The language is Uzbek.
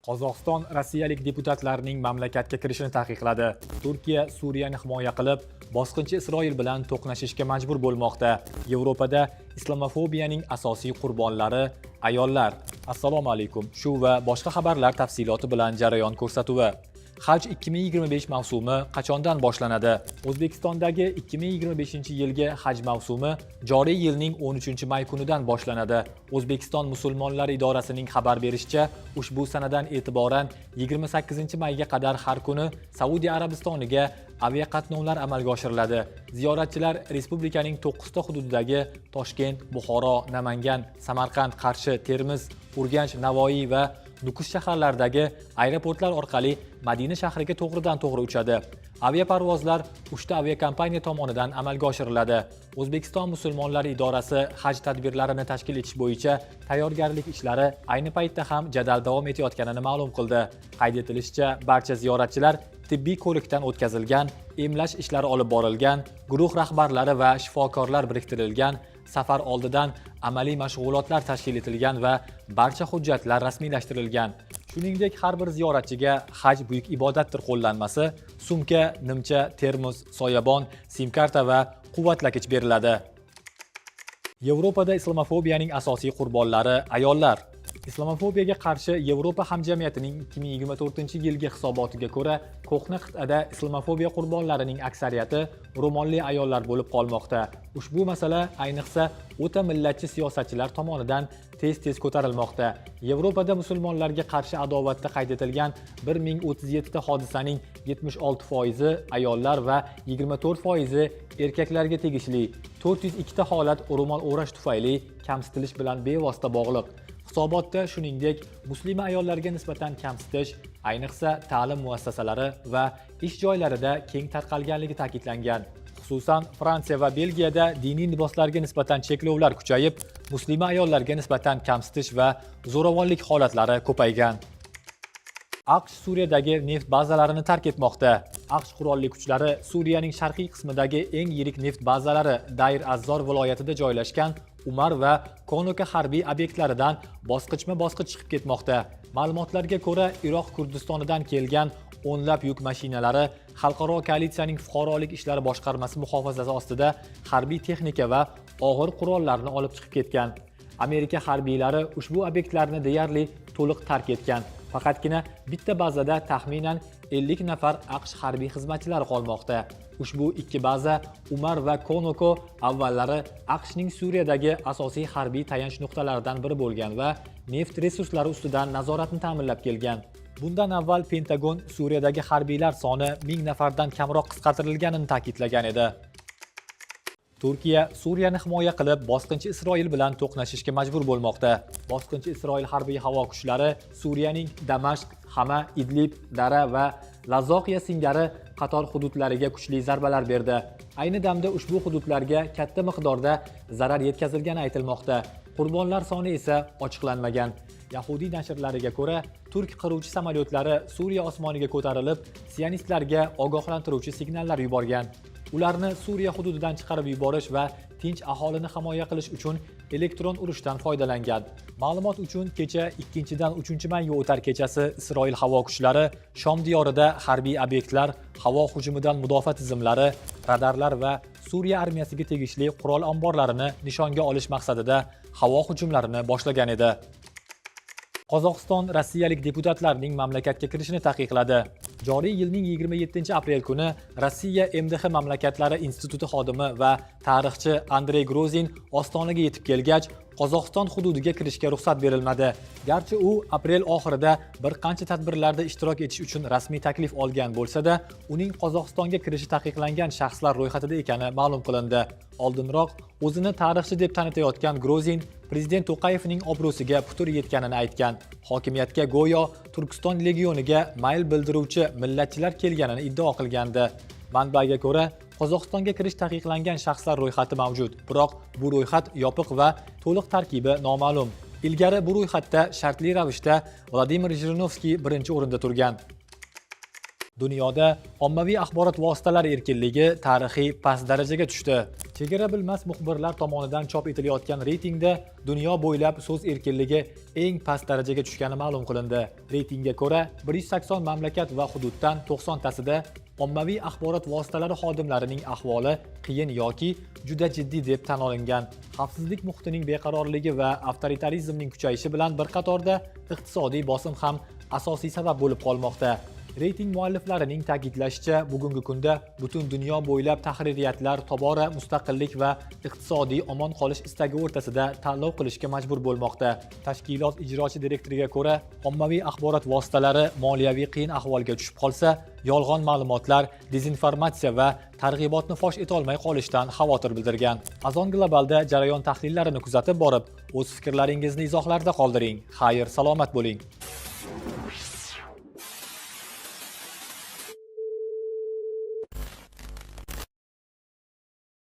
Qozog'iston rossiyalik deputatlarning mamlakatga kirishini taqiqladi. Turkiya Suriyani himoya qilib, bosqinchi Isroil bilan to'qnashishga majbur bo'lmoqda. Yevropada islamofobiyaning asosiy qurbonlari ayollar. Assalomu alaykum. Shu va boshqa xabarlar tafsiloti bilan Jarayon ko'rsatuvi. Haj 2025 mavsumi qachondan boshlanadi? O'zbekistondagi 2025-yilgi haj mavsumi joriy yilning 13-may kunidan boshlanadi. O'zbekiston musulmonlari idorasining xabar berishicha, ushbu sanadan e'tiboran 28-mayga qadar har kuni Saudiya Arabistoniga aviaqatnovlar amalga oshiriladi. Ziyoratchilar respublikaning 9 ta hududidagi Toshkent, Buxoro, Namangan, Samarqand, Qarshi, Termiz, Urganch, Navoiy va Nukus shaharlaridagi aeroportlar orqali Madina shahriga to'g'ridan to'g'ri uchadi. Aviaparvozlar uchta aviakompaniya tomonidan amalga oshiriladi. O'zbekiston musulmonlari idorasi haj tadbirlarini tashkil etish bo'yicha tayyorgarlik ishlari ayni paytda ham jadal davom etayotganini ma'lum qildi. Qayd etilishicha, barcha ziyoratchilar tibbiy ko'rikdan o'tkazilgan, emlash ishlari olib borilgan, guruh rahbarlari va shifokorlar biriktirilgan, safar oldidan amaliy mashg'ulotlar tashkil etilgan va barcha hujjatlar rasmiylashtirilgan. Shuningdek, har bir ziyoratchiga "Haj buyuk ibodatdir" qo'llanmasi, sumka, nimcha, termos, soyabon, sim karta va quvvatlagich beriladi. Yevropada islamofobiyaning asosiy qurbonlari ayollar. Islamofobiyaga qarshi Yevropa hamjamiyatining 2024-yilgi hisobotiga ko'ra, ko'hna qit'ada islamofobiya qurbonlarining aksariyati ro'molli ayollar bo'lib qolmoqda. Ushbu masala ayniqsa o'ta millatchi siyosatchilar tomonidan tez-tez ko'tarilmoqda. Yevropada musulmonlarga qarshi adovatda qayd etilgan 1037 ta hodisaning 76 foizi ayollar va 24 foizi erkaklarga tegishli. 402 ta holat ro'mol o'rash tufayli kamsitilish bilan bevosita bog'liq. Hisobotda shuningdek, muslima ayollarga nisbatan kamsitish ayniqsa ta'lim muassasalari va ish joylarida keng tarqalganligi ta'kidlangan. Xususan, Fransiya va Belgiyada diniy liboslarga nisbatan cheklovlar kuchayib, muslima ayollarga nisbatan kamsitish va zo'ravonlik holatlari ko'paygan. AQSh Suriyadagi neft bazalarini tark etmoqda. AQSh qurolli kuchlari Suriyaning sharqiy qismidagi eng yirik neft bazalari, Dayr Azzor viloyatida joylashgan Umar va Konoka harbiy obyektlaridan bosqichma-bosqich chiqib ketmoqda. Ma'lumotlarga ko'ra, Iroq Kurdistonidan kelgan o'nlab yuk mashinalari xalqaro koalitsiyaning fuqarolik ishlari boshqarmasi muhofazasi ostida harbiy texnika va og'ir qurollarni olib chiqib ketgan. Amerika harbiylari ushbu obyektlarni deyarli to'liq tark etgan. Faqatgina bitta bazada taxminan 50 nafar AQSh harbiy xizmatchilari qolmoqda. Ushbu ikki baza, Umar va Konoko, avvallari AQShning Suriyadagi asosiy harbiy tayanch nuqtalaridan biri bo'lgan va neft resurslari ustidan nazoratni ta'minlab kelgan. Bundan avval Pentagon Suriyadagi harbiylar soni 1000 nafardan kamroq qisqartirilganini ta'kidlagan edi. Turkiya Suriyani himoya qilib, bosqinchi Isroil bilan to'qnashishga majbur bo'lmoqda. Bosqinchi Isroil harbiy havo kuchlari Suriyaning Damashq, Hama, Idlib, Dara va Lazoqiya singari qator hududlariga kuchli zarbalar berdi. Ayni damda ushbu hududlarga katta miqdorda zarar yetkazilgani aytilmoqda. Qurbonlar soni esa ochiqlanmagan. Yahudiy nashrlariga ko'ra, turk qiruvchi samolyotlari Suriya osmoniga ko'tarilib, sionistlarga ogohlantiruvchi signallar yuborgan. Ularni Suriya hududidan chiqarib yuborish va tinch aholini himoya qilish uchun elektron urushdan foydalangan. Ma'lumot uchun, kecha, 2-dan 3-mayga o'tar kechasi Isroil havo kuchlari Shom diyorida harbiy obyektlar, havo hujumidan mudofaa tizimlari, radarlar va Suriya armiyasiga tegishli qurol omborlarini nishonga olish maqsadida havo hujumlarini boshlagan edi. Qozog'iston rossiyalik deputatlarning mamlakatga kirishini taqiqladi. Joriy yilning 27 aprel kuni Rossiya MDH mamlakatlari instituti xodimi va tarixchi Andrey Grozin Ostonaga yetib kelgach, Qozog'iston hududiga kirishga ruxsat berilmadi. Garchi u aprel oxirida bir qancha tadbirlarda ishtirok etish uchun rasmiy taklif olgan bo'lsa-da, uning Qozog'istonga kirishi taqiqlangan shaxslar ro'yxatida ekani ma'lum qilindi. Oldinroq o'zini tarixchi deb tanitayotgan Grozin prezident To'qayevning obro'siga putur yetganini aytgan. Hokimiyatga go'yo Turkiston legioniga mayl bildiruvchi millatchilar kelganini iddao qilgandi. Manbaga ko'ra, Qozog'istonga kirish taqiqlangan shaxslar ro'yxati mavjud, biroq bu ro'yxat yopiq va to'liq tarkibi noma'lum. Ilgari bu ro'yxatda shartli ravishda Vladimir Jirinovskiy birinchi o'rinda turgan. Dunyoda ommaviy axborot vositalari erkinligi tarixiy past darajaga tushdi. Chegara bilmas muxbirlar tomonidan chop etilayotgan reytingda dunyo bo'ylab so'z erkinligi eng past darajaga tushgani ma'lum qilindi. Reytingga ko'ra, 180 mamlakat va hududdan 90 tasida ommaviy axborot vositalari xodimlarining ahvoli qiyin yoki juda jiddiy deb tan olingan. Xavfsizlik muhitining beqarorligi va avtoritarizmning kuchayishi bilan bir qatorda iqtisodiy bosim ham asosiy sabab bo'lib qolmoqda. Reyting mualliflarining ta'kidlashicha, bugungi kunda butun dunyo bo'ylab tahririyatlar tobora mustaqillik va iqtisodiy omon qolish istagi o'rtasida tanlov qilishga majbur bo'lmoqda. Tashkilot ijrochi direktoriga ko'ra, ommaviy axborot vositalari moliyaviy qiyin ahvolga tushib qolsa, yolg'on ma'lumotlar, dezinformatsiya va targ'ibotni fosh etolmay qolishdan xavotir bildirgan. Azon Globalda jarayon tahlillarini kuzatib borib, o'z fikrlaringizni izohlarda qoldiring. Xayr, salomat bo'ling.